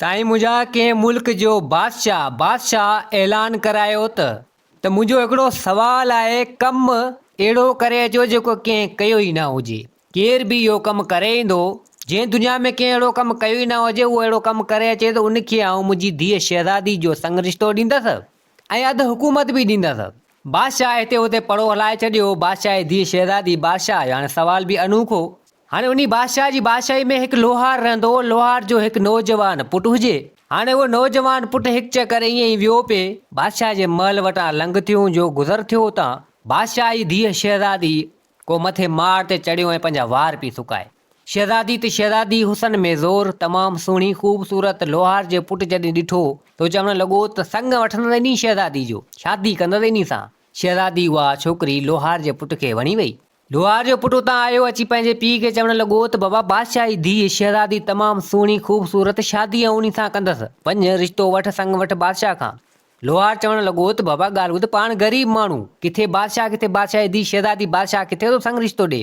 سائين منهنجا ڪنهن ملڪ جو بادشاهه بادشاهه اعلان ڪرايو ته ته منهنجو هڪڙو سوال آهي ڪم اهڙو ڪري اچو جيڪو ڪنهن ڪيو ئي نه هجي ڪير به اهو ڪم ڪري ايندو جنهن دنيا ۾ ڪنهن اهڙو ڪم ڪيو ئي نه هجي اهو اهڙو ڪم ڪري اچي ته ان کي آئون منهنجي ڌيء شهزادي جو سڱ رشتو ڏيندس ۽ اڌ حڪومت به ڏيندس. بادشاهه هتي هتي پڙو هلائي ڇڏيو. بادشاهه جي ڌيء شهزادي بادشاهه جو هاڻي سوال به انوکو. هاڻي انهي بادشاهه جي بادشاهي ۾ هڪ لوهار رهندو هو. لوهار جو هڪ نوجوان پٽ هجي. هاڻي اهو نوجوان پٽ هڪ چڪر ائين ئي ويو پئي. بادشاهه جي محل وٽان لنگهه ٿيون جو گذر ٿيو اتان بادشاهه جي ڌيء شهزادي ڪو مٿي ماڙ تي چڙهيو ۽ پنهنجا وار پئي سڪائي. شهزادي ته شهزادي حسن ۾ زور، تمام سهڻي خوبصورت، لوهار جي پٽ جڏهن ڏٺو ته چوڻ لڳو ته سڱ وٺندس انهي شهزادي جو، شادي ڪندس انهي سان. شهزادي اها ڇوڪري لوهار جي پٽ کي وڻي وئي. لوهار جو پٽ اتان آيو، اچي پنهنجي پيء کي چوڻ لڳو ته بابا بادشاهه جي ڌيء شهزادي تمام سهڻي خوبصورت، شادي آئون انهي سان ڪندس، وڃ رشتو وٺ سڱ وٺ بادشاهه کان. لوهار چوڻ لڳو ته بابا ڳالهه ٻڌ پاڻ غريب ماڻهو، ڪٿي بادشاهه ڪٿي بادشاهه جي ڌيء شهزادي بادشاهه ڪٿي ٿو سڱ رشتو ڏي.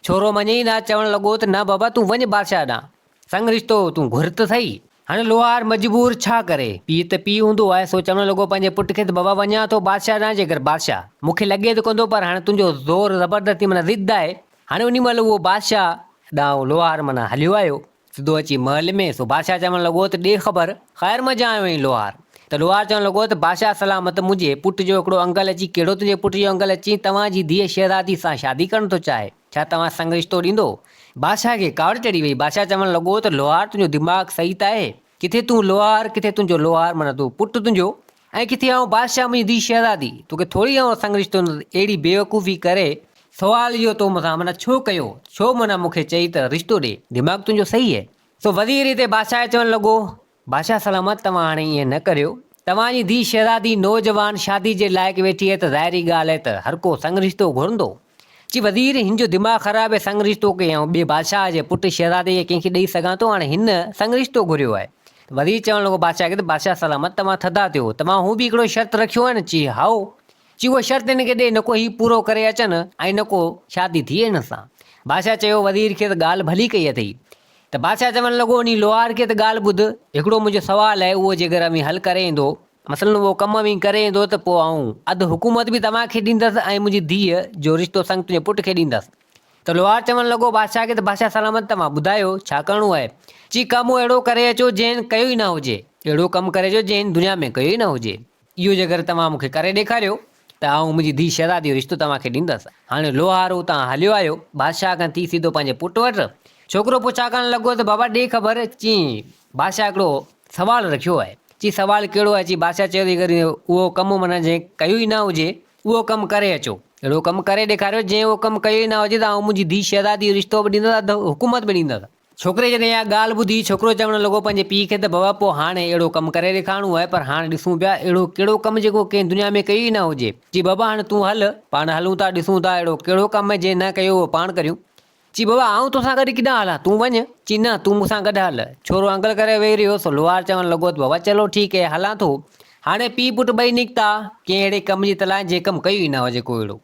ڇورو مڃي ئي نه، چوڻ لڳو ته نه بابا تون وڃ بادشاهه ڏانهن، سڱ رشتو تون گهر ته سهي. هاڻي لوهار مجبور ڇا ڪري، پيء ته پيء هوندو آهي، سو چوڻ لڳو پنهنجي پٽ کي ته بابا وڃان ٿو بادشاهه ڏانهن جيڪر بادشاهه مون کي لڳي ته ڪونه ٿو پر هاڻي تنهنجو زور زبردستي معنيٰ ضد آهي. هاڻي انهي مهل اهو بادشاهه ڏانهن لوهار معنيٰ هليو آيو. سڌو اچي محل ۾، سو بادشاهه چوڻ لڳو ته ڏي خبر، خير منجهان آيو آهين لوهار؟ ته لوهار چوڻ لڳو ته بادشاهه سلامت، منهنجي پٽ جو هڪڙو انگل اچي ڪهڙو تنهنجي پٽ جو انگل اچي توهان جي ڌيء شهزادي سان شادي ڪرڻ ٿو چاهي، ڇا توهان سڱ رشتو ڏيندو؟ بادشاهه کي ڪاوڙ چڙهي وئي، بادشاهه چوڻ لڳو ته لوهار تنهنجو دماغ صحيح ته آهي؟ ڪٿي تون لوهار، ڪٿي تنهنجو لوهار معنيٰ تون پٽ تنهنجو ۽ ڪٿي آئون بادشاهه منهنجي ڌيء شهزادي، توکي ٿوري آئون سڱ رشتو ڏيندس، اهڙي بيوقوفي ڪري سوال اهو تو مون سان معنيٰ ڇو ڪيو، ڇو معنيٰ مون کي چئي ته رشتو ڏي، دماغ تنهنجو صحيح اهي. سو وزير هتي بادشاهه کي چوڻ لڳو، بادشاهه سلامت توهان هاڻي ائين نه ڪريو، توهان جي ڌيء شهزادي نوجوان شادي جي لائق ويٺي اهي ته ظاهري ڳالهه اهي ته هر ڪو سڱ رشتو گهرندو. چي وزير هن جو دماغ خراب اهي سڱ رشتو ڪي آئون ٻئي بادشاهه جي پٽ شهزادي کي ڪنهن کي ڏئي سگهان ٿو هاڻي هن سڱ رشتو گهريو آهي. وزير چوڻ لڳو بادشاهه کي ته بادشاهه سلامت توهان ٿڌا ٿيو، توهان هون به هڪڙو شرط رکيو آهي نه؟ چي هائو. چي اهو شرط هن کي ڏي نه ڪو هي پورو ڪري اچن ۽ نه ڪو شادي ٿئي هن سان. بادشاهه چيو وزير کي ته ڳالهه ڀلي ڪئي اٿئي. ته بادشاهه چوڻ لڳو انهي لوهار کي ته ڳالهه ٻڌ، هڪڙو منهنجو سوال آهي اهو جيڪر اوهين حل ڪري ايندو، مثلاً اهو ڪم اوهين ڪري ايندو ته پوء آئون اڌ حڪومت به توهان کي ڏيندس ۽ منهنجي ڌيء جو رشتو سڱ تنهنجي پٽ کي ڏيندس. ته لوهار چوڻ لڳو بادشاهه کي ته بادشاهه سلامت توهان ٻڌايو ڇا ڪرڻو آهي؟ چي ڪم اهڙو ڪري اچو جنهن ڪيو ئي نه هجي، اهڙو ڪم ڪري اچو جنهن دنيا ۾ ڪيو ئي نه هجي. اهو جيڪر توهان مون کي ڪري ڏيکاريو ته آئون منهنجي ڌيء شهزاديء جو رشتو توهان کي ڏيندس. هاڻي لوهار اتان هليو آيو. بادشاهه کان ٿي سڌو پنهنجي پٽ وٽ. ڇوڪرو پڇا ڪرڻ لڳو ته بابا ڏي خبر، چي، بادشاهه هڪڙو سوال رکيو آهي. چي، سوال ڪهڙو آهي؟ چي، بادشاهه چيو ته جيڪر اهو ڪم معنيٰ جنهن ڪيو ئي نه هجي، اهو ڪم ڪري اچو. اهڙو ڪم ڪري ڏيکاريو، جنهن اهو ڪم ڪيو ئي نه هجي ته آئون منهنجي ڌيء شهزاديء جو رشتو به ڏيندس، اڌ حڪومت به ڏيندس. ڇوڪري جڏهن اها ڳالهه ٻڌي، ڇوڪرو چوڻ لڳو پنهنجي پيء کي ته بابا پوء هاڻي اهڙو ڪم ڪري ڏيکارڻو آهي، پر هاڻ ڏسون پيا اهڙو ڪهڙو ڪم جيڪو ڪنهن دنيا ۾ ڪيو ئي نه هجي. چي بابا هاڻي تون هل، پاڻ هلون ٿا ڏسون ٿا اهڙو ڪهڙو ڪم آهي جنهن نه ڪيو اهو پاڻ ڪريون. چي بابا آئون توسان گڏ ڪيڏانهن هلان، تون وڃ. چي نه تون مون سان گڏ هل. ڇورو انگل ڪري ويهي رهيو، سو لوهار چوڻ لڳو ته بابا چلو ٺيڪ هي هلان ٿو. هاڻي پيء پٽ ٻئي نڪتا، ڪنهن اهڙي ڪم جي تلاش جنهن ڪم ڪيو ئي نه هجي ڪو اهڙو.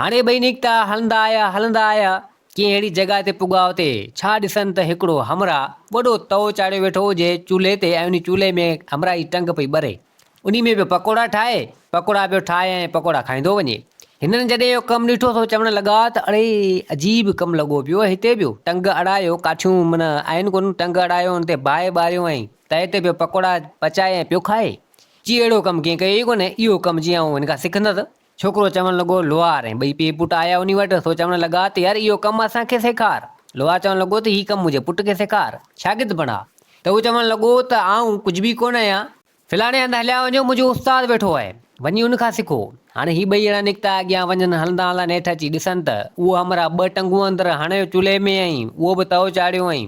هاڻي ٻئي نڪتا، هلندا آيا، هلندا آيا، ڪنهن اهڙي جڳهه تي پڳا اتي ڇا ڏسن ته هڪڙو همراهه وڏو تئو چاڙهيو ويٺو هجي چولهي تي ۽ انهي چولهي ۾ همراهه جي ٽنگ پئي ٻري. انهي ۾ پيو پڪوڙا ٺاهي، پڪوڙا پيو ٺاهي ۽ پڪوڙا کائيندو وڃي. هنن جڏهن اهو ڪم ڏٺو سو چوڻ لڳا ته اڙي عجيب ڪم لڳو پيو آهي هتي پيو ٽنگ اڙايو ڪاٺيون معنيٰ آهن ڪونه ٽنگ اڙايو ان تي باهه ٻاريو ۽ تئي تي پيو پڪوڙا پچائي ۽ پيو کائي. چي اهڙو ڪم ڪنهن ڪيو ئي ڪونه اهو ڪم جي آئون هن کان سکندس. ڇوڪرو چوڻ لڳو، لوهار ۽ ٻئي پيء پٽ آيا انهي وٽ، سو چوڻ لڳا ته يار اهو ڪم اسان کي سيکار. لوهار چوڻ لڳو ته هي ڪم منهنجي پٽ کي سيکار، شاگرد بڻاء. ته هو چوڻ لڳو ته آئون ڪجهه به ڪونه آهيان. فلاڻي هنڌ هليا وڃو، منهنجو استاد ويٺو آهي، وڃي ان کان سکو. هاڻي هي ٻئي ڄڻا نڪتا، اڳيان وڃن، هلندا هلندا نيٺ اچي ڏسن ته اهو همراهه ٻه ٽنگون اندر هڻيو چولهي ۾ ۽ اهو به تئو چاڙهيو ۽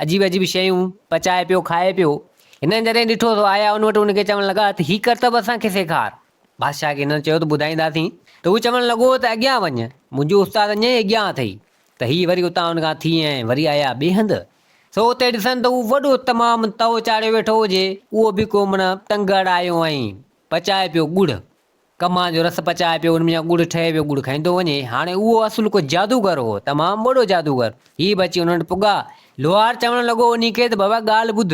عجيب عجيب شيون پچائي پيو کائي پيو. هنن جڏهن ڏٺو سو آيا ان وٽ ان کي چوڻ لڳا ته هي ڪرتب اسان کي سيکار. بادشاهه کي هنن چيو ته ٻڌائينداسين ته هو چوڻ لڳو ته اڳيان وڃ، منهنجو استاد اڃا ئي اڳيان اٿئي. ته هي وري اتان ان کان ٿي ۽ وري آيا ٻئي هنڌ. سو اتي ڏسن ته هو وڏو تمام تئو چاڙهيو ويٺو هجي، اهو به ڪو معنيٰ ٽنگ اڙايو ۽ پچائي پيو ڳڙ. ڪمان جو رس پچائي پيو، ان منجهان ڳڙ ٺهي پيو، ڳڙ کائيندو وڃي. هاڻي اهو اصل ڪو جادوگر هو، تمام وڏو جادوگر. هي به اچي ان وٽ پڳا. لوهار چوڻ لڳو انهي کي ته بابا ڳالهه ٻڌ.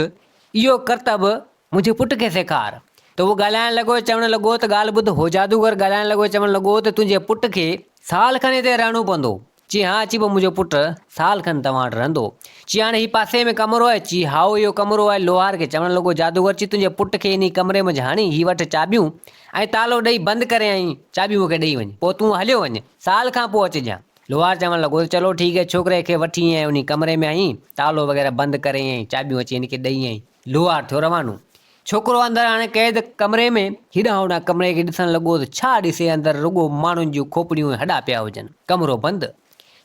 اهو ڪرتب منهنجي پٽ کي سيکار. ته هو ڳالهائڻ لڳو، چوڻ لڳو ته ڳالهه ٻڌ. هو جادوگر ڳالهائڻ لڳو، چوڻ لڳو ته تنهنجي پٽ کي سال کن هتي رهڻو پوندو. چي ها، چي پوء منهنجو پٽ سال کن توهان وٽ رهندو. چي هاڻي هي پاسي ۾ ڪمرو آهي؟ چي هائو اهو ڪمرو آهي. لوهار کي چوڻ لڳو جادوگر چي تنهنجي پٽ کي انهي ڪمري منجهه هڻي هي وٺ چاٻيون ۽ تالو ڏئي بند ڪري ۽ چاٻيون مون کي ڏئي وڃ. پوء تون هليو وڃ. سال کان پوء اچجان. لوهار چوڻ لڳو ته چلو ٺيڪ آهي. ڇوڪري کي وٺي ۽ انهي ڪمري ۾ هنئي تالو وغيره بند ڪري ۽ چاٻيون اچي هن کي ڏئي ۽ لوهار ٿيو روانو. ڇوڪرو اندر هاڻي قيد ڪمري ۾ هيڏانهن هوڏانهن ڪمري کي ڏسڻ لڳو ته ڇا ڏسي اندر رڳو ماڻهن جون کوپڙيون ۽ هڏا پيا هجن. ڪمرو بند.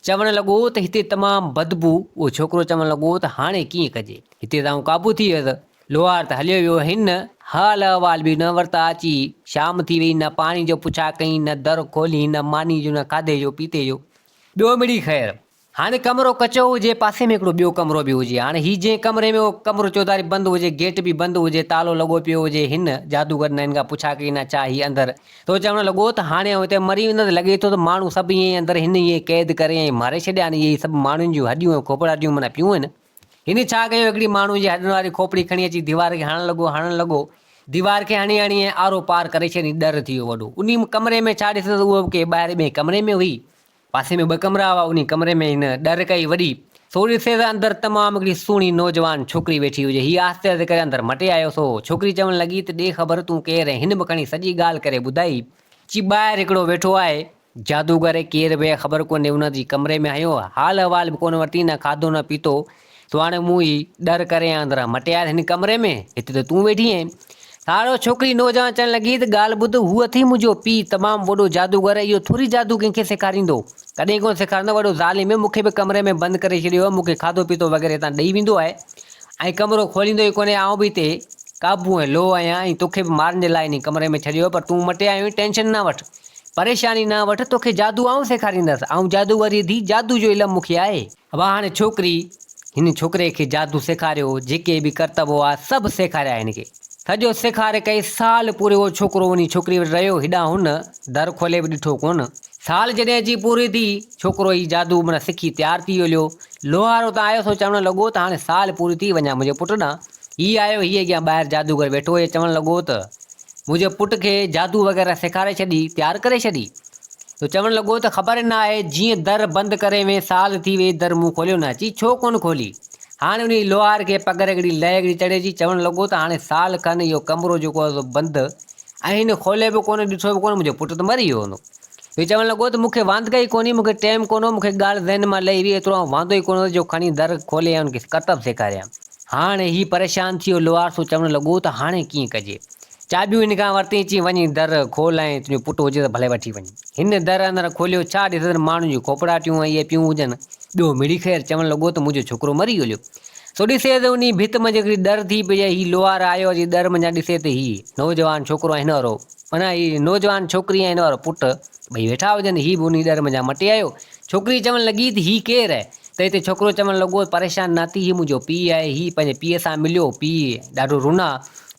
چوڻ لڳو ته هتي تمام بدبو. اهو ڇوڪرو چوڻ لڳو ته هاڻي ڪيئن ڪجي؟ هتي ته آئون قابو ٿي ويس. لوهار ته هليو ويو. هن حال احوال به نه ورتا. اچي شام ٿي وئي. نه پاڻي جو پڇا ڪئين، نه در کولين، نه ماني جو، نه کاڌي جو، پيتي جو. ٻيو مڙئي خير. هاڻي ڪمرو ڪچو هجي، پاسي ۾ هڪڙو ٻيو ڪمرو به هجي. هاڻي هي جنهن ڪمري ۾ اهو ڪمرو چوڌاري بند هجي، گيٽ به بند هجي، تالو لڳو پيو هجي. هن جادوگر نه هن کان پڇا ڪئي نه ڇا. هي اندر ٿو چوڻ لڳو ته هاڻي آئون هتي مري ويندس. لڳي ٿو ته ماڻهو سڀ ائين ئي اندر هن ائين ئي قيد ڪري ۽ ماري ڇڏيا آهن. اهي ئي سڀ ماڻهن جون هڏيون ۽ کوپڙاٽيون معنيٰ پيون آهن. هن ڇا ڪيو، هڪڙي ماڻهوء جي هڏن واري کوپڙي کڻي اچي ديوار کي هڻڻ لڳو، هڻڻ لڳو. ديوار کي هڻي هڻي ۽ آرو پار ڪري ڇڏيائين. ڏر ٿي ويو وڏو. انهي ڪمري ۾ ڇا ڏسي ته اهو به ڪنهن ٻاهر ٻئي ڪمري ۾ هئي. پاسي ۾ ٻه ڪمرا هئا، انهي ڪمري ۾ هن ڏر ڪئي وڏي. سو ڏسي ته اندر تمام هڪڙي سهڻي نوجوان ڇوڪري ويٺي هجي. هي آهستي آهستي ڪري اندر مٽي آيو. سو ڇوڪري چوڻ لڳي ته ڏي خبر تون ڪير ۽ هن به کڻي سڄي ڳالهه ڪري ٻڌائي. چي ٻاهر هڪڙو ويٺو آهي جادوگر ۽ ڪير به خبر ڪونهي ان جي ڪمري ۾ هنيو حال احوال به ڪونه ورتي نه کاڌو نه پيتو. سو هاڻي مون هي ڏر ڪري اندران مٽي آيس هن ڪمري ۾ هتي ته تون ويٺي آهين. سارو ڇوڪري نوجوان چوڻ لڳي ته ڳالهه ٻڌ، هو اٿئي منهنجو پيء، تمام وڏو جادوگر، اهو ٿوري جادو ڪنهن کي سيکاريندو؟ ڪڏهن ڪونه سيکاريندو، وڏو ظالم آهي، مون کي به ڪمري ۾ بند ڪري ڇڏيو آهي، مون کي کاڌو پيتو وغيره هتان ڏئي ويندو آهي ۽ ڪمرو کوليندو ئي ڪونهي، آئون به هتي قابو ۽ لوهه آهيان ۽ توکي به مارڻ جي لاء انهي ڪمري ۾ ڇڏيو آهي، پر تون مٽي آيو آهين، ٽينشن نه وٺ، پريشاني نه وٺ، توکي جادو آئون سيکاريندس، آئون جادوگريء جي ڌيء، جادو جو علم مون کي آهي. ابا هاڻي ڇوڪري هن ڇوڪري کي جادو سيکاريو، جيڪي به ڪرتب هئا سڀ سيکاريا هن کي. سڄو سيکاري ڪئي سال پوري اهو ڇوڪرو وڃي ڇوڪري وٽ رهيو، هيڏانهن هن در کولي به ڏٺو ڪونه. سال جڏهن اچي پوري ٿي، ڇوڪرو هي جادو معنيٰ سکي تيار ٿي هليو. لوهار اتان آيو سو چوڻ لڳو ته هاڻي سال پوري ٿي، وڃان منهنجي پٽ ڏانهن. هي آيو، هي اڳيان ٻاهر جادوگر ويٺو هي، چوڻ لڳو ته منهنجي پٽ کي جادو وغيره سيکاري ڇڏي، تيار ڪري ڇڏي. سو چوڻ لڳو ته خبر نه آهي، جيئن در بند ڪري وئين سال ٿي وئي در مون کوليو نه، چي ڇو ڪونه کولي؟ هاڻي انهي لوهار کي پگهر هڪڙي لئه هڪڙي چڙهي اچي چوڻ لڳو ته هاڻي سال کن اهو ڪمرو جيڪو آهي سو بند ۽ هن کولي به ڪونه ڏٺو به ڪونه منهنجو پٽ ته مري ويو هوندو. هي چوڻ لڳو ته مون کي واندڪائي ڪونهي مون کي ٽيم ڪونه هو مون کي ڳالهه ذهن مان لهي وئي ايترو آئون واندو ئي ڪونه هوس جو کڻي در کولي ۽ ان کي ڪرتب سيکاريان. هاڻي هي پريشان ٿي ويو لوهار سو چوڻ لڳو ته هاڻي ڪيئن ڪجي؟ چاٻيون هن کان ورتين، چي وڃي در کول ۽ تنهنجو پٽ هجي ته ڀلي وٺي وڃ. هن در اندر کوليو، ڇا ڏسي ته ماڻهن جون کوپڙاٽيون ۽ اهي پيون هجن. ٻيو مڙئي خير، چوڻ لڳو ته منهنجو ڇوڪرو مري ويو. سو ڏسي ته انهي ڀت منجهه هڪڙي ڏر ٿي پئي ۽ هي لوهار آيو اچي ڏر منجهان ڏسي ته هي نوجوان ڇوڪرو ۽ هن وارو معنيٰ هي نوجوان ڇوڪري ۽ هن وارو پٽ ٻئي ويٺا هجن. هي به انهي ڏر منجهان مٽي آيو. ڇوڪري چوڻ لڳي ته هي ڪير آهي؟ ته هتي ڇوڪرو چوڻ لڳو ته پريشان نه ٿي، هي منهنجو پيء آهي. هي پنهنجي پيء سان مليو. پيء ڏاڍو رنا.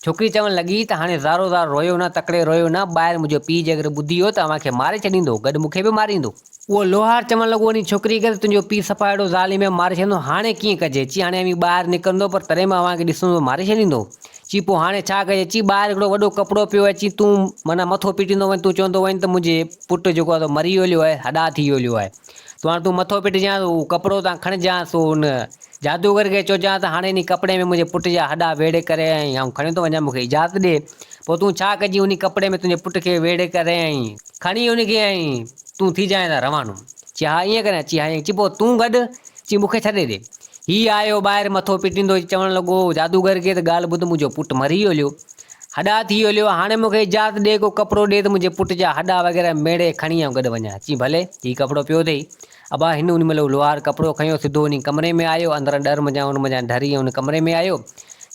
ڇوڪري چوڻ لڳي ته هاڻي زارو زار رويو نه، تڪڙي رويو نه، ٻاهر منهنجو پيء جيڪر ٻڌي ويو ته اوهان کي ماري ڇڏيندو، گڏ مون کي به ماريندو. اهو لوهار چوڻ لڳو انهي ڇوڪريء کي ته تنهنجو پيء صفا اهڙو ظالم آهي، ماري ڇڏيندو، هاڻي ڪيئن ڪجي؟ چي هاڻي اوهين ٻاهر نڪرندو پر تڏهن به اوهان کي ڏسندو ته ماري ڇڏيندو. چي پوء هاڻي ڇا ڪجي؟ چي ٻاهر هڪڙو وڏو ڪپڙو پيو آهي، چي تون معنيٰ مٿو پٽيندو وڃ، تون چوندو وڃ ته منهنجي پٽ جيڪو آهي سو مري ويو هليو آهي، هڏا ٿي ويو هليو آهي. تون هاڻي تون مٿو پٽجان، اهو ڪپڙو تان کڻجان، سو ان جادوگر کي چئجان ته هاڻي انهي ڪپڙي ۾ منهنجي پٽ جا هڏا ويڙهي ڪري ۽ آئون کڻيو ٿو وڃان، مون کي اجازت ڏي. پوء تون ڇا ڪجين انهي ڪپڙي ۾ تنهنجي پٽ کي ويڙهي ڪري ۽ کڻي ان کي ۽ تون ٿي جائين ته روانو. چي ها ائين ڪريان؟ چي ها ائين. چي پوء تون گڏ؟ چي مون کي ڇڏي ڏي. هي آيو ٻاهر مٿو پٽيندو چوڻ لڳو جادوگر کي ته ڳالهه ٻڌ منهنجو پٽ مري ويو هليو. هڏا ٿي ويو هليو. هاڻي مون کي اجازت ڏي ڪو ڪپڙو ڏي ته منهنجي پٽ جا هڏا وغيره ميڙي کڻي آئون گڏ وڃان. چي ڀلي، هي ڪپڙو پيو اٿئي. ابا هن ان مهل لوهار ڪپڙو کنيو سڌو وڃي ڪمري ۾ آيو، اندران ڏر منجهان ان منجهان ڍري ۽ ان ڪمري ۾ آيو،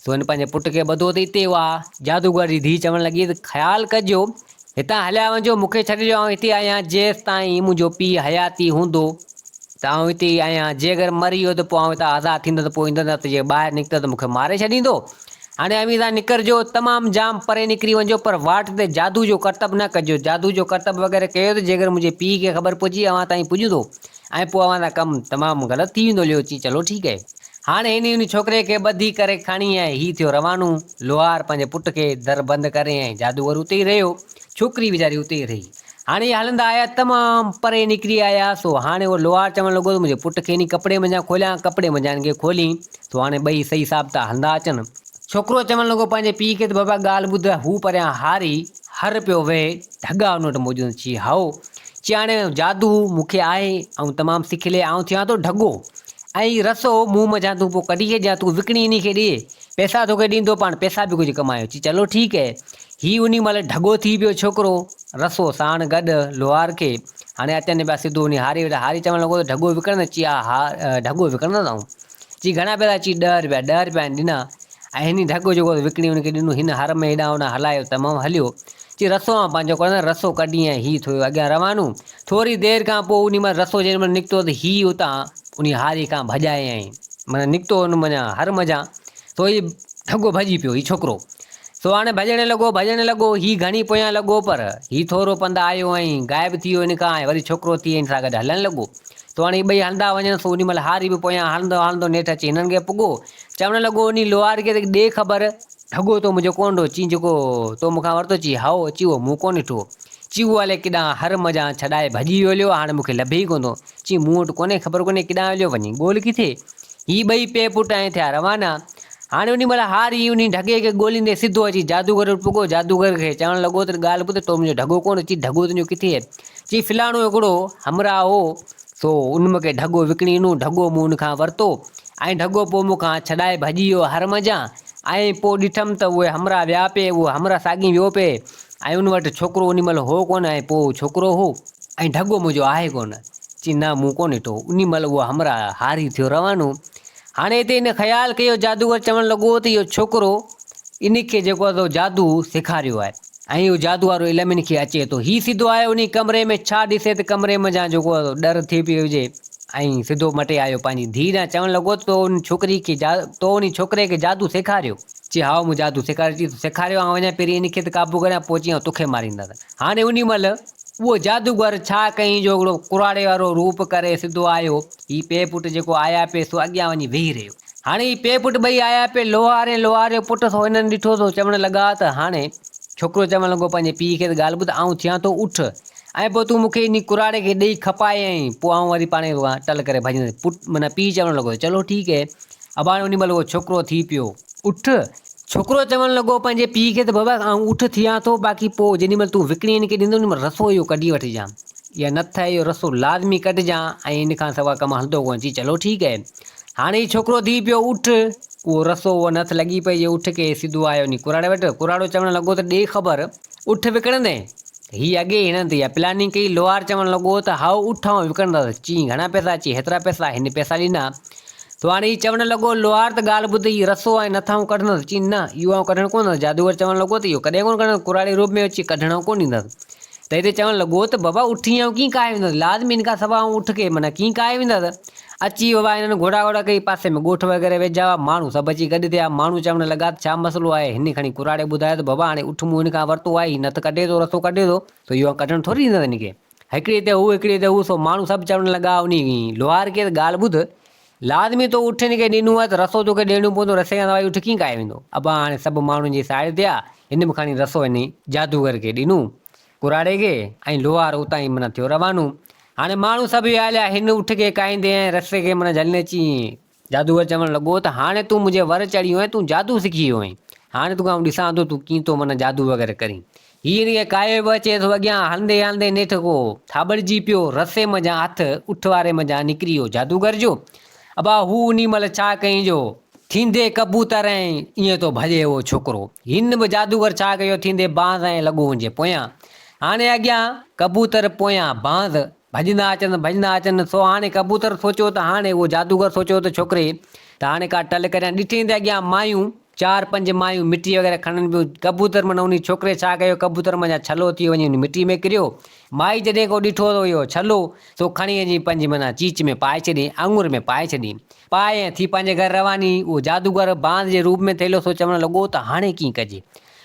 سو هن پنهنجي پٽ کي ٻڌو ته اتي اها جادوگر جي ڌيء چوڻ لڳي ته خيال ڪجو، هتان هليا وڃجو، مون کي ڇڏي ڏيو، آئون هتي آهيان، جيستائين منهنجو پيء حياتي هوندو ته آئون هتي ئي آهيان، جي اگر مري ويو ته پوء آئون هتان آزاد ٿيندس ته پوء ايندس نه ته جي ٻاهر نڪتس ته مون کي ماري ڇڏيندو. هاڻي اوهين هتان نڪرجو، تمام جام پري نڪري وڃجو، پر واٽ تي جادو جو ڪرتب نه ڪجو، جادو جو ڪرتب وغيره ڪيو ته جيڪر منهنجي پيء کي خبر پئجي اوهان تائين پڄندو ۽ پوء اوهان سان ڪم تمام غلط ٿي ويندو ليو چي چلو ٺيڪ اهي. هاڻي هن ان ڇوڪري کي ٻڌي ڪري کڻي ۽ هي ٿيو روانو. لوهار پنهنجي پٽ کي در بند ڪري ۽ جادوگر اتي ئي رهيو. ڇوڪري ويچاري اتي ئي رهي. هاڻي هي هلندا آيا تمام پري نڪري آيا سو هاڻي اهو لوهار چوڻ لڳو ته منهنجي پٽ کي انهي ڪپڙي منجهان کوليان ڪپڙي منجهان هن کي کولين سو هاڻي ٻئي صحيح ثابتا هلندا اچن. ڇوڪرو چوڻ لڳو پنهنجي پيء کي ته بابا ڳالهه ٻڌ هو پريان هاري هر پيو وهي ڍڳا ان وٽ موجود آهن. چي هائو. چي هاڻي جادو مون کي آهي آئون تمام سکيل آهيان آئون ٿيان ٿو ڍڳو. ۽ رسو منهن منجهان تون پوء ڪڍي ڇڏجان، تون وڪڻي انهي کي ڏي، پئسا توکي ڏيندو، پاڻ پئسا به ڪجهه ڪمايو. چي چلو ٺيڪ اهي. هي انهي مهل ڍڳو ٿي پيو ڇوڪرو، رسو ساڻ گڏ لوهار کي. هاڻي اچن پيا سڌو انهي هاري وٽ. هاري چوڻ لڳو ته ڍڳو وڪڻندين؟ چي ها ها ڍڳو وڪڻندس آئون. چي گهڻا پئسا؟ چي ڏهه رپيا. ڏهه رپيا هن ڏنا ۽ هني ڍڳو جيڪو وڪڻي ان کي ڏنو. هن هر ۾ هيڏانهن هوڏانهن هلايو تمام هليو. چي رسو آئون پنهنجو ڪڍندس. رسو ڪڍي ۽ هي ٿيو اڳيان روانو. ٿوري دير کان پوء انهي مهل رسو جيڏي مهل نڪتو ته هي اتان انهي هاري کان ڀڄائي ۽ معنيٰ نڪتو ان منجهان هر منجهان سو هي ڍڳو ڀڄي پيو هي ڇوڪرو سو هاڻي ڀڄڻ لڳو ڀڄڻ لڳو هي گهڻي پويان لڳو پر هي ٿورو پنڌ آيو ۽ غائب ٿي ويو ان کان ۽ وري ڇوڪرو ٿي هن سان گڏ هلڻ لڳو سو هاڻي هي ٻئي هلندا وڃن سو انهي مهل هاري به پويان هلندو هلندو نيٺ اچي هنن کي پڳو چوڻ لڳو انهي لوهار کي ته ڏي خبر ڍڳو تو منهنجو ڪونه ڏٺو چين جيڪو تو مون کان ورتو چي هائو چي اهو مون ڪونه ڏٺو چي اهو الائي ڪيڏانهن هر منجهان ڇڏائي ڀڄي ويو هليو هاڻي مون کي لڀي ئي ڪونه ٿو چي مون وٽ ڪونهي خبر ڪونهي ڪيڏانهن هليو وڃي ڳول ڪٿي هي ٻئي پيء پٽ ائين ٿيا روانا هاڻي انهي مهل هاري انهي ڍڳي کي ڳوليندي سڌو اچي جادوگر وٽ پڳو جادوگر کي چوڻ لڳو ته ڳالهه ٻڌ تو منهنجو ڍڳو ڪونه چي ڍڳو تنهنجو ڪٿي آهي چي فلاڻو هڪڙو همراهه هو سو ان مون کي ڍڳو وڪڻي ڏنو، ڍڳو مون ان کان ورتو ۽ ڍڳو پوء مون کان ڇڏائي ڀڄي ويو هر منجهان ۽ پوء ڏٺم ته اهي همراهه ويا پئي، اهو همراهه ساڳئين ويو پئي ۽ ان وٽ ڇوڪرو انهي مهل هو ڪونه ۽ پوء ڇوڪرو هو ۽ ڍڳو منهنجو آهي ڪونه. چي نه مون ڪونه ڏٺو. انهي مهل اهو همراهه هاري ٿيو روانو. هاڻي هتي هن خيال ڪيو جادوگر چوڻ لڳو ته اهو ڇوڪرو ان کي جيڪو آهي سو جادو سيکاريو آهي ۽ اهو جادو وارو علم ان کي اچي ٿو. هي سڌو آيو انهي ڪمري ۾ ڇا ڏسي ته ڪمري منجهان جيڪو آهي سو ڏر ٿي پيو هجي ۽ سڌو مٽي آيو پنهنجي ڌيء ڏانهن چوڻ لڳو ته تو ان ڇوڪري کي تو انهي ڇوڪري کي جادو سيکاريو؟ چي هائو مون جادو سيکاريو. چي تو سيکاريو آئون وڃان پهرين ان کي ته قابو ڪريان پوء چي آئون توکي ماريندس. هاڻي انهي مهل اهو جادوگر ڇا ڪيائين جو هڪڙو ڪراڙي وارو روپ ڪري سڌو آيو. هي پيء پٽ جيڪو آيا پئي سو اڳيان وڃي ويهي رهيو. هاڻي هي پيء پٽ ٻئي آيا پئي لوهار ۽ لوهار جو پٽ سو هنن ڏٺو سو چوڻ لڳا ته هاڻي ڇوڪرو چوڻ لڳو پنهنجي پيء کي ته ڳالهه ٻڌ آئون ٿيان ٿو اٺ ۽ پوء تون مون کي انهي ڪراڙي کي ڏئي کپائي ۽ پوء آئون وري پاڻهي ٽل ڪري ڀڄندس. پٽ معنيٰ پيء چوڻ لڳو ته چلو ٺيڪ هي. ابا هاڻي انهي مهل اهو ڇوڪرو ٿي پيو اٺ. ڇوڪرو چوڻ لڳو پنهنجي پيء کي ته بابا آئون اٺ ٿيان ٿو باقي پوء جيڏي مهل تون وڪڻي هن کي ڏيندين انهي مهل رسو اهو ڪڍي وٺجان اها نٿ اهو رسو لازمي ڪڍجان ۽ ان کان سوا ڪم هلندو ڪونه چي چلو ٺيڪ اهي هاڻي هي ڇوڪرو ٿي پيو اٺ اهو رسو اها نٿ لڳي پئي جي اٺ کي سڌو آيو وڃي ڪراڙي وٽ ڪراڙو چوڻ لڳو ته ڏي خبر اٺ وڪڻندين هي اڳي ئي هنن تي اها پلاننگ ڪئي لوهار چوڻ لڳو ته هائو اٺ آئون وڪڻندس چي گهڻا پئسا چي هيترا پئسا هن پئسا ڏنا سو هاڻي هي چوڻ لڳو، لوهار ته ڳالهه ٻڌ، هي رسو ۽ نٿ آئون ڪڍندس. چي، نه، اهو آئون ڪڍڻ ڪونه ڏيندس. جادوگر چوڻ لڳو ته اهو ڪڏهن ڪونه ڪڍندس. ڪراڙي روپ ۾ اچي ڪڍڻ آئون ڪونه ڏيندس. ته هتي چوڻ لڳو ته بابا اٺ ائين آئون ڪيئن ڪاهي ويندس؟ لازمي هن کان سواء آئون اٺ کي معنيٰ ڪيئن ڪاهي ويندس؟ اچي بابا هنن گهوڙا گهوڙا ڪئي، پاسي ۾ ڳوٺ وغيره ويجها هئا، ماڻهو سڀ اچي گڏ ٿيا. ماڻهو چوڻ لڳا ته ڇا مسئلو آهي؟ هن کڻي ڪراڙي ٻڌايو ته بابا هاڻي اٺ مون هن کان ورتو آهي، هي نٿ ڪڍي ٿو، رسو ڪڍي ٿو، سو اهو آئون ڪڍڻ ٿوري ڏيندس هن کي. هڪڙي تي هو هڪڙي تي هو، سو ماڻهو سڀ چوڻ لڳا، انهي لوهار کي ته ڳالهه ٻڌ، لازمي تو اٺ هن کي ڏنو آهي ته رسو توکي ڏيڻو پوندو، رسي کان سواء اٺ ڪيئن ڪاهي ويندو؟ ابا هاڻي سڀ ماڻهن جي ساڙ ٿيا، هن به کڻي رسو هن جادوگر کي ڏنو، ڪراڙي کي، ۽ لوهار اتان ئي معنيٰ ٿيو روانو. هاڻي ماڻهو سڀ ويا هليا، هن اٺ کي ڪاهيندي ۽ رسي کي معنيٰ جهليندي اچي جادوگر چوڻ لڳو ته هاڻي تون منهنجي ور چڙهيو آهين، تون جادو سکي ويو آهين. هاڻي توکي آئون ڏسان ٿو تون ڪيئن ٿو معنيٰ جادو وغيره ڪرين. هي هن کي ڪاهيو به اچي ٿو اڳيان هلندي هلندي نيٺ ڪو ٿاٻڙجي پيو، رسي منجهان هٿ اٺ واري منجهان نڪري ويو جادوگر جو. ابا هو انهي مهل ڇا ڪيائين جو ٿيندي ڪبوتر ۽ ائين ٿو ڀڄي اهو ڇوڪرو. هن به جادوگر ڇا ڪيو ٿيندي بانس ۽ لڳو هن جي پويان. هاڻي اڳيان ڪبوتر پويان بانس. ڀڄندا اچن، ڀڄندا اچن، سو هاڻي ڪبوتر سوچيو ته هاڻي اهو جادوگر سوچيو ته ڇوڪري ته هاڻي ڪا ٽل ڪريان، ڏٺئين ته اڳيان مايون، چار پنج مايون مٽي وغيره کڻن پيون، ڪبوتر معنيٰ انهي ڇوڪري ڇا ڪيو، ڪبوتر منجهان ڇلو ٿي وڃي انهي مٽي ۾ ڪريو، مائي جڏهن ڪو ڏٺو ته اهو ڇلو، سو کڻي اچي پنهنجي معنيٰ چيچ ۾ پائي ڇڏيائين، آڱر ۾ پائي ڇڏيائين، پائي ۽ ٿي پنهنجي گهر رواني، اهو جادوگر باند جي روپ ۾ ٿيلهو سو چوڻ لڳو ته هاڻي ڪيئن ڪجي،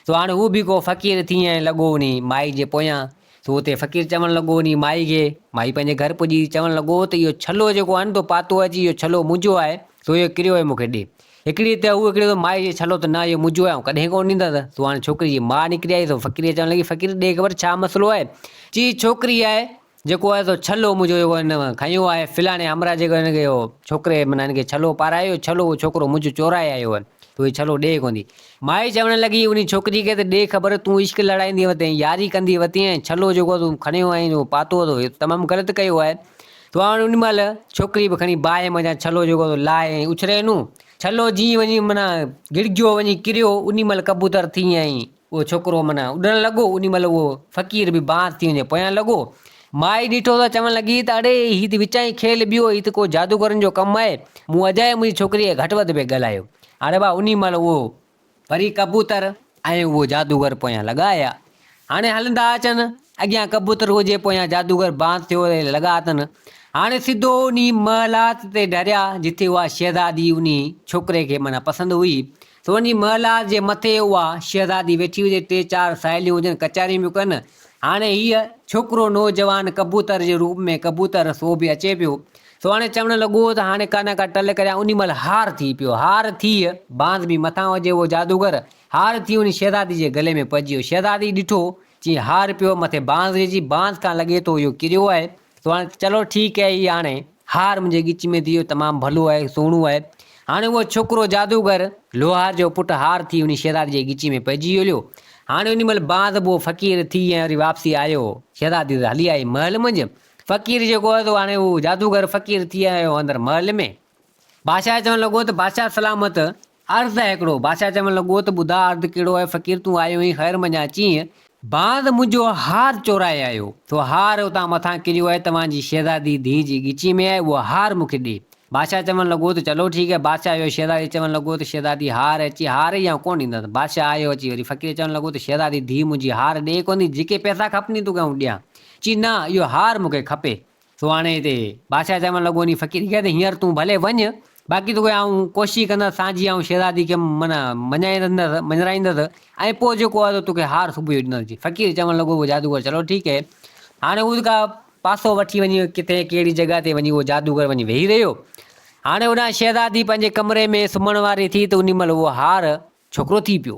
سو هاڻي هو به ڪو فقير ٿي ۽ لڳو انهي مائي جي پويان، سو اتي فقير چوڻ لڳو انهي مائي کي، مائي پنهنجي گهر پڄي چوڻ لڳو ته اهو ڇلو جيڪو آهي نه تو پاتو اچي اهو ڇلو منهنجو آهي. سو اهو ڪريو آهي مون کي ڏي. هڪڙي ته هو هڪڙي ته مائي چيس ڇلو ته نه اهو منهنجو آهي آئون ڪڏهن ڪونه ڏيندس. سو هاڻي ڇوڪري جي ماء نڪري آئي سو فقير کي چوڻ لڳي فقير ڏي خبر ڇا مسئلو آهي؟ چي ڇوڪري آهي جيڪو آهي سو ڇلو منهنجو جيڪو هن کنيو آهي فلاڻي همراهه جيڪو هن کي اهو ڇوڪري معنيٰ هن کي ڇلو پارايو ڇلو اهو ڇوڪرو منهنجو چورائي آيو آهي تو هي ڇلو ڏي ڪونه ٿي. مائي چوڻ لڳي انهي ڇوڪري کي ته ڏي خبر تون عشق لڙائيندي وتين ياري ڪندي وتين ۽ ڇلو جيڪو تون کنيو آهين اهو پاتو اٿو اهو تمام غلط ڪيو آهي. تو هاڻ انهي مهل ڇوڪري به کڻي باهه منجهان ڇلو جيڪو سو لاهي ۽ اڇلي ڏنو. ڇلو جيئن وڃي معنيٰ گڙگيو وڃي ڪريو انهي مهل ڪبوتر ٿي ۽ اهو ڇوڪرو معنيٰ اڏڻ لڳو، انهي مهل اهو فقير به بانس ٿي وڃي پويان لڳو. مائي ڏٺو ته چوڻ لڳي ته اڙي هي ته وچان ئي کيل ٻيو، هي ته ڪو جادوگرن جو ڪم آهي، مون اجائي منهنجي ڇوڪريء کي گهٽ وڌ پئي ڳالهايو. هاڻي ڀاء انهي مهل اهو وري ڪبوتر ۽ اهو جادوگر پويان لڳا آيا. هاڻي هلندا اچن، اڳيان ڪبوتر هجي پويان جادوگر بانس ٿيو لڳا اٿن. هاڻي سڌو انهي محلات تي ڍريا، جتي اها شهزادي انهي ڇوڪري کي معنيٰ پسند هئي. سو وڃي محلات جي مٿي اها شهزادي ويٺي هجي، ٽي چار ساهيليون هجن، ڪچهريون پيون ڪن. هاڻي هيء ڇوڪرو نوجوان ڪبوتر جي روپ ۾ ڪبوتر سو به اچي پيو. سو هاڻي چوڻ لڳو ته هاڻي ڪا نه ڪا ٽل ڪريان. انهي مهل هار ٿي پيو. هار ٿي، بانس به مٿان هجي اهو جادوگر، هار ٿي انهي شهزادي جي گلي ۾ پئجي ويو. شهزادي ڏٺو، چي هار پيو مٿي بانس جي، چي بانس کان لڳي ٿو اهو ڪريو آهي. سو هاڻي چلو ٺيڪ آهي هي هاڻي هار منهنجي ڳچي ۾ ٿي ويو تمام ڀلو آهي سهڻو آهي. هاڻي اهو ڇوڪرو جادوگر لوهار جو پٽ هار ٿي انهي شهزادي جي ڳچي ۾ پئجي ويو. هاڻي انهي مهل باز به اهو فقير ٿي ۽ وري واپسي آيو. شهزادي ته هلي آئي محل منجهه. فقير جيڪو هو سو هاڻي اهو جادوگر فقير ٿي آيو اندر محل ۾. بادشاهه چوڻ لڳو ته بادشاهه سلامت، عرض آهي هڪڙو. بادشاهه چوڻ لڳو ته ٻڌاء عرض ڪهڙو آهي؟ فقير تون آيو آهين خير منجهان اچين. باز منهنجو هار چورائي آيو، سو هار اتان مٿان ڪريو آهي، توهان جي شهزادي ڌيء جي ڳچيء ۾ آهي، اهو هار مون کي ڏي. بادشاهه چوڻ لڳو ته چلو ٺيڪ آهي. بادشاهه آيو شهزادي چوڻ لڳو ته شهزادي هار اچي، هار ئي آئون ڪونه ڏيندس. بادشاهه آيو اچي وري فقير چوڻ لڳو ته شهزادي ڌيء منهنجي هار ڏي ڪونه ٿي، جيڪي پئسا کپني توکي آئون ڏيان. چي نه اهو هار مون کي کپي. سو هاڻي هتي بادشاهه چوڻ لڳو انهي فقير کي ته هينئر تون ڀلي وڃ، باقي توکي آئون ڪوشش ڪندس سانجهي آئون شهزادي کي معنيٰ مڃائيندس مڃرائيندس ۽ پوء جيڪو آهي سو توکي هار صبح جو ڏيندس. جي فقير چوڻ لڳو اهو جادوگر چلو ٺيڪ هي. هاڻي هو ڪا پاسو وٺي وڃي ڪٿي ڪهڙي جڳهه تي وڃي اهو جادوگر وڃي ويهي رهيو. هاڻي هوڏانهن شهزادي پنهنجي ڪمري ۾ سمهڻ واري ٿي ته انهي مهل اهو هار ڇوڪرو ٿي پيو.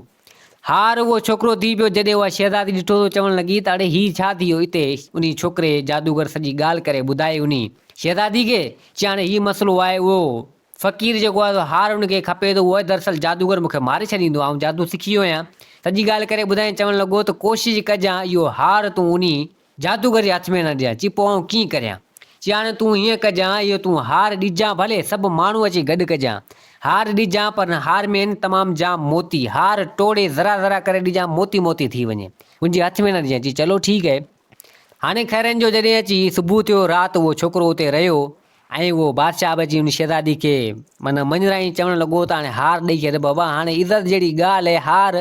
هار اهو ڇوڪرو ٿي پيو، جڏهن اها شهزادي ڏٺو ته چوڻ لڳي ته اڙي هي ڇا ٿي ويو اتي انهي ڇوڪري جادوگر سڄي ڳالهه ڪري ٻڌائي انهي شهزادي کي، چي هاڻي هي مسئلو آهي اهو فقير جيڪو آهي سو هار ان کي کپي ٿو اهو دراصل جادوگر مون کي ماري ڇڏيندو آئون جادو سکي ويو آهيان سڄي ڳالهه ڪري ٻڌائين چوڻ لڳو ته ڪوشش ڪجان اهو هار تون انهي جادوگر جي هٿ ۾ نه ڏيان. چي پوء آئون ڪيئن ڪريان؟ چي هاڻي تون هيئن ڪجان، اهو تون هار ڏجان ڀلي سڀ ماڻهو اچي گڏ ڪجان. هار ڏجان پر ان هار ۾ آهن تمام جام موتي. هار ٽوڙي ذرا ذرا ڪري ڏجان موتي موتي ٿي وڃي. هن جي هٿ ۾ نه ڏجان. چي چلو ٺيڪ اهي. هاڻي خيرن جو جڏهن اچي صبح ٿيو رات اهو ڇوڪرو اتي رهيو ۽ اهو بادشاهه به اچي ان شهزادي کي معنيٰ مڃرائين چوڻ لڳو ته هاڻي هار ڏئي ڇڏ بابا هاڻي عزت جهڙي ڳالهه آهي هار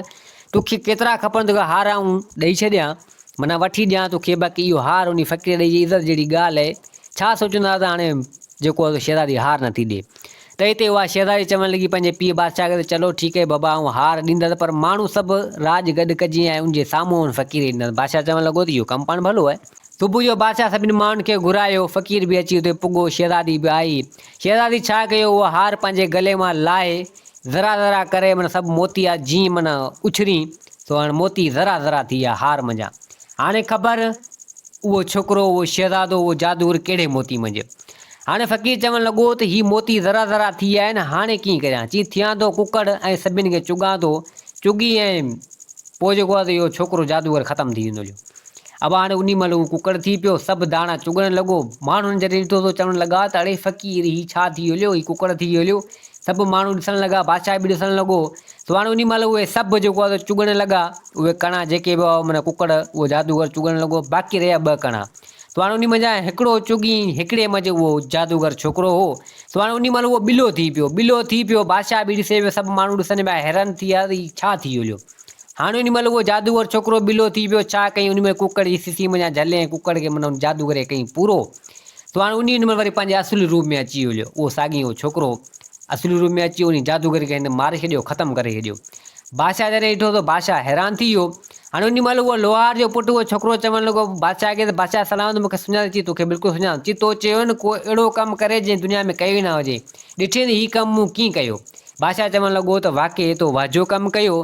توکي ڪيترا کپن توکي هار آئون ڏئي ڇڏيان معنيٰ وٺي ڏيان توکي باقي اهو هار انهي فقير ڏئي عزت جهڙي ڳالهه آهي ڇا سوچيندا ته هاڻي جيڪو آهي سو شهزادي هار نٿي ڏئي ته هتي اها شهزادي چوڻ لڳي پنهنجي پيء بادشاهه کي ته چلو ٺيڪ آهي بابا آئون هار ڏيندس پر ماڻهو سڀ راڄ گڏ ڪجي ۽ ان جي سامهون ان فقير کي ڏيندس بادشاهه چوڻ لڳو ته اهو ڪم پاڻ ڀلو آهي. صبح جو بادشاهه سڀني ماڻهن کي گهرايو. فقير به اچي اتي پڳو. شهزادي به آئي. شهزادي ڇا ڪيو، اهو هار پنهنجي گلي مان لاهي، ذرا ذرا ڪري معنيٰ سڀ موتي آ جيئن معنيٰ اڇرين، سو هاڻ موتي ذرا ذرا ٿي ويا هار منجهان. هاڻي خبر اهو ڇوڪرو، اهو شهزادو، اهو جادوگر ڪهڙي موتي منجهه. هاڻي فقير چوڻ لڳو ته هي موتي ذرا ذرا ٿي ويا آهن، هاڻي ڪيئن ڪريان؟ چي ٿيان ٿو ڪڪڙ ۽ سڀني کي چڳان ٿو. چڳي ۽ پوء جيڪو آهي سو اهو ڇوڪرو جادوگر ختم ٿي ويندو هليو. ابا هاڻي انهي مهل هو ڪڪڙ ٿي پيو، سڀ داڻا چڳڻ لڳو. ماڻهن جڏهن ڏٺو ته چوڻ لڳا ته اڙي فقير هي ڇا ٿي هليو، هي ڪڪڙ ٿي هليو. سڀ ماڻهو ڏسڻ لڳا، بادشاهه به ڏسڻ لڳو. سو هاڻي انهي مهل اهي سڀ جيڪو آهي سو چڳڻ لڳا. اهي ڪڻا جيڪي به هئا معنيٰ ڪڪڙ اهو جادوگر چڳڻ لڳو، باقي رهيا ٻه ڪڻا. سو هاڻي انهي منجهان هڪڙو چڳي هڪڙي منجهه اهو جادوگر ڇوڪرو هو. سو هاڻي انهي مهل اهو ٻلو ٿي پيو. ٻلو ٿي پيو، بادشاهه به ڏسي پيو، سڀ ماڻهو ڏسن پيا، حيران ٿي ويا ته هي ڇا ٿي هليو. هاڻي انهي مهل اهو جادوگر ڇوڪرو ٻلو ٿي پيو، ڇا ڪيائين انهي مهل ڪڪڙ جي سسي منجهان جهلي ۽ ڪڪڙ کي معنيٰ ان جادوگري ڪيائين پورو. سو هاڻي انهي مهل وري پنهنجي اصلي روپ ۾ اچي هليو. اهو ساڳي اهو ڇوڪرو اصلي روپ ۾ اچي انهي جادوگر کي هن ماري ڇڏيو، ختم ڪري ڇڏيو. بادشاهه جڏهن ڏٺو ته بادشاهه حيران ٿي ويو. هاڻي انهي مهل اهو لوهار جو پٽ اهو ڇوڪرو چوڻ لڳو بادشاهه کي ته بادشاهه سلامت مون کي سڃاڻ چي توکي بلڪل سڃاڻ چي تو چيو نه ڪو اهڙو ڪم ڪري جنهن دنيا ۾ ڪيو ئي نه هجي ڏٺين هي ڪم مون ڪيئن ڪيو بادشاهه چوڻ لڳو ته واقعي تو واجهو ڪم ڪيو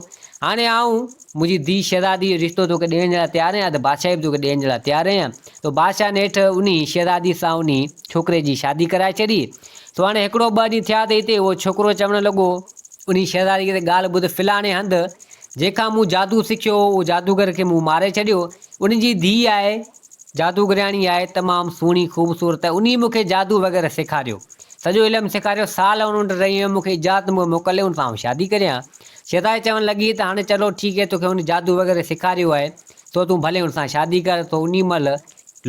هاڻي آئون منهنجي ڌيء شهزادي جو رشتو توکي ڏيڻ جي لاء تيار آهيان ته بادشاهي به توکي ڏيڻ جي لاء تيار آهيان تو بادشاهه نيٺ انهي شهزادي سان انهي ڇوڪري جي شادي ڪرائي ڇڏي سو هاڻي هڪڙو ٻه ڏينهن ٿيا ته اتي اهو ڇوڪرو چوڻ لڳو انهي شهزادي کي ته ڳالهه ٻڌ فلاڻي هنڌ جنهن کان مون جادو سکيو هو اهو جادوگر کي مون ماري ڇڏيو ان جي ڌيء آهي جادوگرياڻي آهي تمام سهڻي خوبصورت انهي مون کي جادو وغيره سيکاريو سڄو علم سيکاريو سال ان وٽ رهي هيم مون کي اجازت موڪل ڏي ان سان آئون شادي ڪريان شهزادي چوڻ لڳي ته هاڻي چلو ٺيڪ آهي توکي ان جادو وغيره سيکاريو آهي سو تون ڀلي ان سان شادي ڪر سو انهي مهل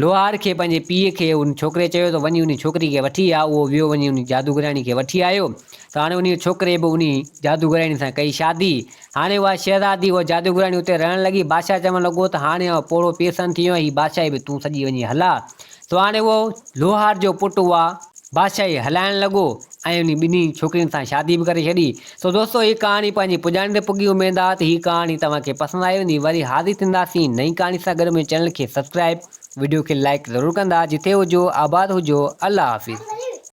لوهار کي پنهنجي پيء کي ان ڇوڪري چيو ته وڃي انهي ڇوڪري کي وٺي آ اهو ويو وڃي انهي جادوگرياڻي کي وٺي آيو ته هاڻي انهي ڇوڪري به انهي جادوگرياڻي سان ڪئي شادي هاڻي اها شهزادي اها جادوگرياڻي اتي رهڻ لڳي بادشاهه چوڻ لڳو ته هاڻي آئون پوڙهو پيرسن ٿي ويو آهيان هي بادشاهي به تون سڄي وڃي هلاء سو هاڻي اهو لوهار جو پٽ اها بادشاهي هلائڻ لڳو ۽ انهي ٻنهي ڇوڪرين سان شادي به ڪري ڇڏي. سو دوستو هي ڪهاڻي پنهنجي پڄاڻي تي پڳي اميد آ ته هي ڪهاڻي توهان کي پسند آئي هوندي وري حاضر ٿينداسين نئين ڪهاڻي سان گڏ منهنجي چينل کي سبسڪرائب وڊيو کي لائيڪ ضرور ڪندا جتي هجو آباد هجو الله حافظ.